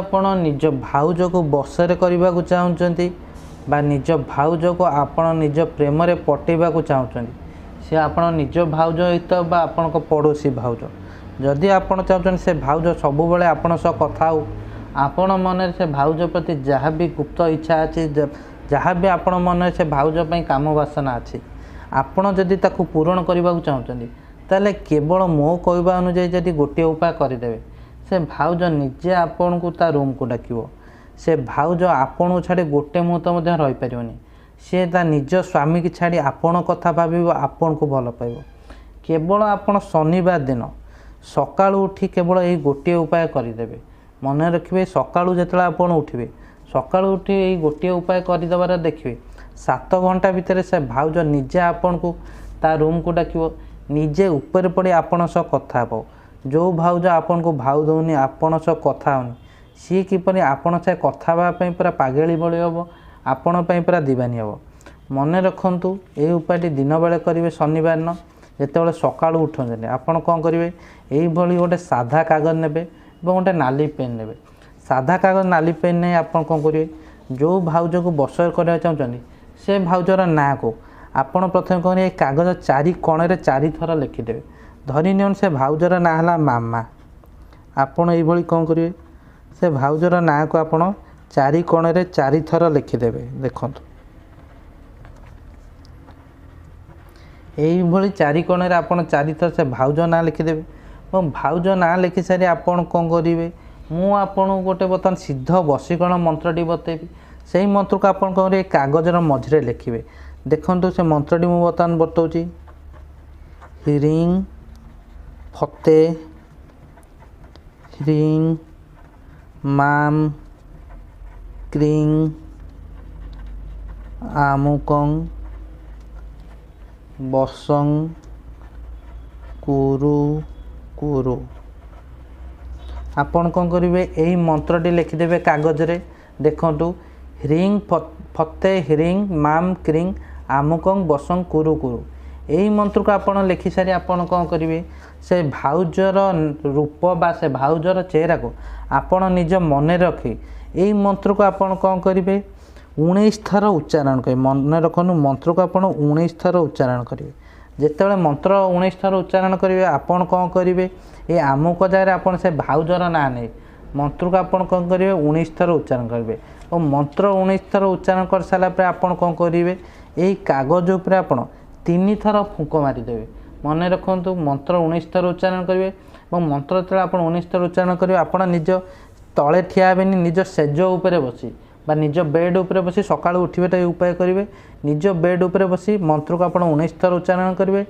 ଆପଣ ନିଜ ଭାଉଜକୁ ବଶରେ କରିବାକୁ ଚାହୁଁଛନ୍ତି ବା ନିଜ ଭାଉଜକୁ ଆପଣ ନିଜ ପ୍ରେମରେ ପଟେଇବାକୁ ଚାହୁଁଛନ୍ତି, ସେ ଆପଣ ନିଜ ଭାଉଜ ହେଇଥାଉ ବା ଆପଣଙ୍କ ପଡ଼ୋଶୀ ଭାଉଜ, ଯଦି ଆପଣ ଚାହୁଁଛନ୍ତି ସେ ଭାଉଜ ସବୁବେଳେ ଆପଣଙ୍କ ସହ କଥା ହେଉ, ଆପଣ ମନରେ ସେ ଭାଉଜ ପ୍ରତି ଯାହା ବି ଗୁପ୍ତ ଇଚ୍ଛା ଅଛି, ଯାହା ବି ଆପଣ ମନରେ ସେ ଭାଉଜ ପାଇଁ କାମ ବାସନା ଅଛି, ଆପଣ ଯଦି ତାକୁ ପୂରଣ କରିବାକୁ ଚାହୁଁଛନ୍ତି, ତାହେଲେ କେବଳ ମୋ କହିବା ଅନୁଯାୟୀ ଯଦି ଗୋଟିଏ ଉପାୟ କରିଦେବେ, ସେ ଭାଉଜ ନିଜେ ଆପଣଙ୍କୁ ତା ରୁମ୍କୁ ଡାକିବ। ସେ ଭାଉଜ ଆପଣଙ୍କୁ ଛାଡ଼ି ଗୋଟେ ମୁହୂର୍ତ୍ତ ମଧ୍ୟ ରହିପାରିବନି। ସିଏ ତା ନିଜ ସ୍ୱାମୀକି ଛାଡ଼ି ଆପଣ କଥା ଭାବିବ, ଆପଣଙ୍କୁ ଭଲ ପାଇବ। କେବଳ ଆପଣ ଶନିବାର ଦିନ ସକାଳୁ ଉଠି କେବଳ ଏଇ ଗୋଟିଏ ଉପାୟ କରିଦେବେ। ମନେ ରଖିବେ, ସକାଳୁ ଯେତେବେଳେ ଆପଣ ଉଠିବେ, ସକାଳୁ ଉଠି ଏଇ ଗୋଟିଏ ଉପାୟ କରିଦେବାର ଦେଖିବେ 7 ଘଣ୍ଟା ଭିତରେ ସେ ଭାଉଜ ନିଜେ ଆପଣଙ୍କୁ ତା ରୁମ୍କୁ ଡାକିବ, ନିଜେ ଉପରେ ପଡ଼ି ଆପଣଙ୍କ ସହ କଥା ହେବ। ଯେଉଁ ଭାଉଜ ଆପଣଙ୍କୁ ଭାଉ ଦେଉନି, ଆପଣଙ୍କ ସହ କଥା ହେଉନି, ସିଏ କିପରି ଆପଣଙ୍କ ସହ କଥା ହେବା ପାଇଁ ପୁରା ପାଗେଳି ଭଳି ହେବ, ଆପଣ ପାଇଁ ପୁରା ଦିବାନୀ ହେବ। ମନେ ରଖନ୍ତୁ, ଏଇ ଉପାୟଟି ଦିନବେଳେ କରିବେ, ଶନିବାର ଦିନ ଯେତେବେଳେ ସକାଳୁ ଉଠନ୍ତି। ଆପଣ କ'ଣ କରିବେ? ଏଇଭଳି ଗୋଟେ ସାଧା କାଗଜ ନେବେ ଏବଂ ଗୋଟେ ନାଲି ପେନ୍ ନେବେ। ସାଧା କାଗଜ ନାଲି ପେନ୍ ନେଇ ଆପଣ କ'ଣ କରିବେ? ଯେଉଁ ଭାଉଜକୁ ବଶରେ କରିବାକୁ ଚାହୁଁଛନ୍ତି, ସେ ଭାଉଜର ନାଁକୁ ଆପଣ ପ୍ରଥମେ କ'ଣ କରିବେ? କାଗଜ 4 କୋଣରେ 4ଥର ଲେଖିଦେବେ। ଧରି ନିଅନ୍ତୁ ସେ ଭାଉଜର ନାଁ ହେଲା ମାମା। ଆପଣ ଏଇଭଳି କ'ଣ କରିବେ? ସେ ଭାଉଜର ନାଁକୁ ଆପଣ 4 କୋଣରେ 4ଥର ଲେଖିଦେବେ। ଦେଖନ୍ତୁ, ଏଇଭଳି 4 କୋଣରେ ଆପଣ 4ଥର ସେ ଭାଉଜ ନାଁ ଲେଖିଦେବେ ଏବଂ ଭାଉଜ ନାଁ ଲେଖି ସାରି ଆପଣ କ'ଣ କରିବେ? ମୁଁ ଆପଣଙ୍କୁ ଗୋଟେ ବର୍ତ୍ତମାନ ସିଦ୍ଧ ବଶୀକରଣ ମନ୍ତ୍ରଟି ବତେଇବି। ସେଇ ମନ୍ତ୍ରକୁ ଆପଣ କ'ଣ କରିବେ? କାଗଜର ମଝିରେ ଲେଖିବେ। ଦେଖନ୍ତୁ, ସେ ମନ୍ତ୍ରଟି ମୁଁ ବର୍ତ୍ତମାନ ବତଉଛି। ହ୍ରିଂ ଫତେ ହ୍ରିଂ ମାମ୍ କ୍ରିଂ ଆମୁକଂ ବସଂ କୁରୁ କୁରୁ। ଆପଣ କ'ଣ କରିବେ? ଏଇ ମନ୍ତ୍ରଟି ଲେଖିଦେବେ କାଗଜରେ। ଦେଖନ୍ତୁ, ହ୍ରିଂ ଫତେ ହ୍ରିଂ ମାମ୍ କ୍ରିଂ ଆମୁକଂ ବସଂ କୁରୁ କୁରୁ। ଏଇ ମନ୍ତ୍ରକୁ ଆପଣ ଲେଖି ସାରି ଆପଣ କ'ଣ କରିବେ? ସେ ଭାଉଜର ରୂପ ବା ସେ ଭାଉଜର ଚେହେରାକୁ ଆପଣ ନିଜ ମନେ ରଖି ଏଇ ମନ୍ତ୍ରକୁ ଆପଣ କ'ଣ କରିବେ? 19 ଥର ଉଚ୍ଚାରଣ କରିବେ। ମନେ ରଖନ୍ତୁ, ମନ୍ତ୍ରକୁ ଆପଣ 19 ଥର ଉଚ୍ଚାରଣ କରିବେ। ଯେତେବେଳେ ମନ୍ତ୍ର 19 ଥର ଉଚ୍ଚାରଣ କରିବେ, ଆପଣ କ'ଣ କରିବେ? ଏ ଆମୁକ ଜାଗାରେ ଆପଣ ସେ ଭାଉଜର ନାଁ ନେଇ ମନ୍ତ୍ରକୁ ଆପଣ କ'ଣ କରିବେ? 19 ଥର ଉଚ୍ଚାରଣ କରିବେ। ଓ ମନ୍ତ୍ର 19 ଥର ଉଚ୍ଚାରଣ କରିସାରିଲା ପରେ ଆପଣ କ'ଣ କରିବେ? ଏଇ କାଗଜ ଉପରେ ଆପଣ 3 ଥର ଫୁଙ୍କ ମାରିଦେବେ। ମନେ ରଖନ୍ତୁ, ମନ୍ତ୍ର 19 ଥର ଉଚ୍ଚାରଣ କରିବେ ଏବଂ ମନ୍ତ୍ର ଯେତେବେଳେ ଆପଣ 19 ଥର ଉଚ୍ଚାରଣ କରିବେ, ଆପଣ ନିଜ ତଳେ ଠିଆ ହେବେନି, ନିଜ ଶେଜ ଉପରେ ବସି ବା ନିଜ ବେଡ଼୍ ଉପରେ ବସି ସକାଳୁ ଉଠିବେ ତ ଏଇ ଉପାୟ କରିବେ। ନିଜ ବେଡ଼୍ ଉପରେ ବସି ମନ୍ତ୍ରକୁ ଆପଣ 19 ଥର ଉଚ୍ଚାରଣ କରିବେ।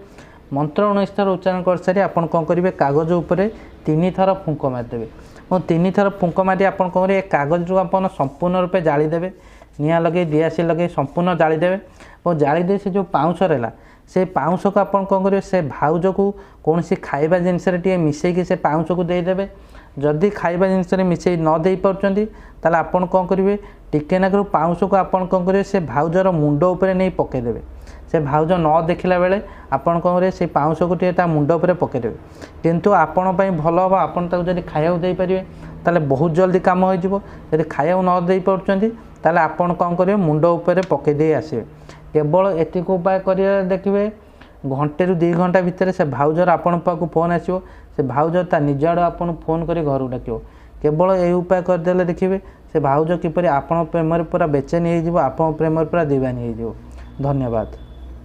ମନ୍ତ୍ର 19 ଥର ଉଚ୍ଚାରଣ କରିସାରି ଆପଣ କ'ଣ କରିବେ? କାଗଜ ଉପରେ 3 ଥର ଫୁଙ୍କ ମାରିଦେବେ ଏବଂ 3 ଥର ଫୁଙ୍କ ମାରି ଆପଣ କ'ଣ କରିବେ? କାଗଜକୁ ଆପଣ ସମ୍ପୂର୍ଣ୍ଣ ରୂପେ ଜାଳିଦେବେ। ନିଆଁ ଲଗେଇ, ଦିଆସିଲି ଲଗେଇ ସମ୍ପୂର୍ଣ୍ଣ ଜାଳିଦେବେ ଏବଂ ଜାଳିଦେଇ ସେ ଯେଉଁ ପାଉଁଶ ରହିଲା, ସେ ପାଉଁଶକୁ ଆପଣ କ'ଣ କରିବେ? ସେ ଭାଉଜକୁ କୌଣସି ଖାଇବା ଜିନିଷରେ ଟିକେ ମିଶାଇକି ସେ ପାଉଁଶକୁ ଦେଇଦେବେ। ଯଦି ଖାଇବା ଜିନିଷରେ ମିଶାଇ ନ ଦେଇପାରୁଛନ୍ତି, ତାହେଲେ ଆପଣ କ'ଣ କରିବେ? ଟିକେ ନାକରୁ ପାଉଁଶକୁ ଆପଣ କ'ଣ କରିବେ? ସେ ଭାଉଜର ମୁଣ୍ଡ ଉପରେ ନେଇ ପକାଇଦେବେ। ସେ ଭାଉଜ ନ ଦେଖିଲା ବେଳେ ଆପଣ କ'ଣ କରିବେ? ସେ ପାଉଁଶକୁ ଟିକେ ତା ମୁଣ୍ଡ ଉପରେ ପକାଇଦେବେ। କିନ୍ତୁ ଆପଣ ପାଇଁ ଭଲ ହେବ, ଆପଣ ତାକୁ ଯଦି ଖାଇବାକୁ ଦେଇପାରିବେ ତାହେଲେ ବହୁତ ଜଲ୍ଦି କାମ ହେଇଯିବ। ଯଦି ଖାଇବାକୁ ନ ଦେଇପାରୁଛନ୍ତି, ତାହେଲେ ଆପଣ କ'ଣ କରିବେ? ମୁଣ୍ଡ ଉପରେ ପକାଇ ଦେଇ ଆସିବେ। କେବଳ ଏତିକି ଉପାୟ କରିବା, ଦେଖିବେ ଘଣ୍ଟେରୁ 2 ଘଣ୍ଟା ଭିତରେ ସେ ଭାଉଜର ଆପଣଙ୍କ ପାଖକୁ ଫୋନ୍ ଆସିବ। ସେ ଭାଉଜ ତା ନିଜ ଆଡ଼ୁ ଆପଣଙ୍କୁ ଫୋନ୍ କରି ଘରକୁ ଡାକିବ। କେବଳ ଏଇ ଉପାୟ କରିଦେଲେ ଦେଖିବେ ସେ ଭାଉଜ କିପରି ଆପଣଙ୍କ ପ୍ରେମରେ ପୁରା ବେଚେନି ହେଇଯିବ, ଆପଣଙ୍କ ପ୍ରେମରେ ପୁରା ଦିବାନୀ ହେଇଯିବ। ଧନ୍ୟବାଦ।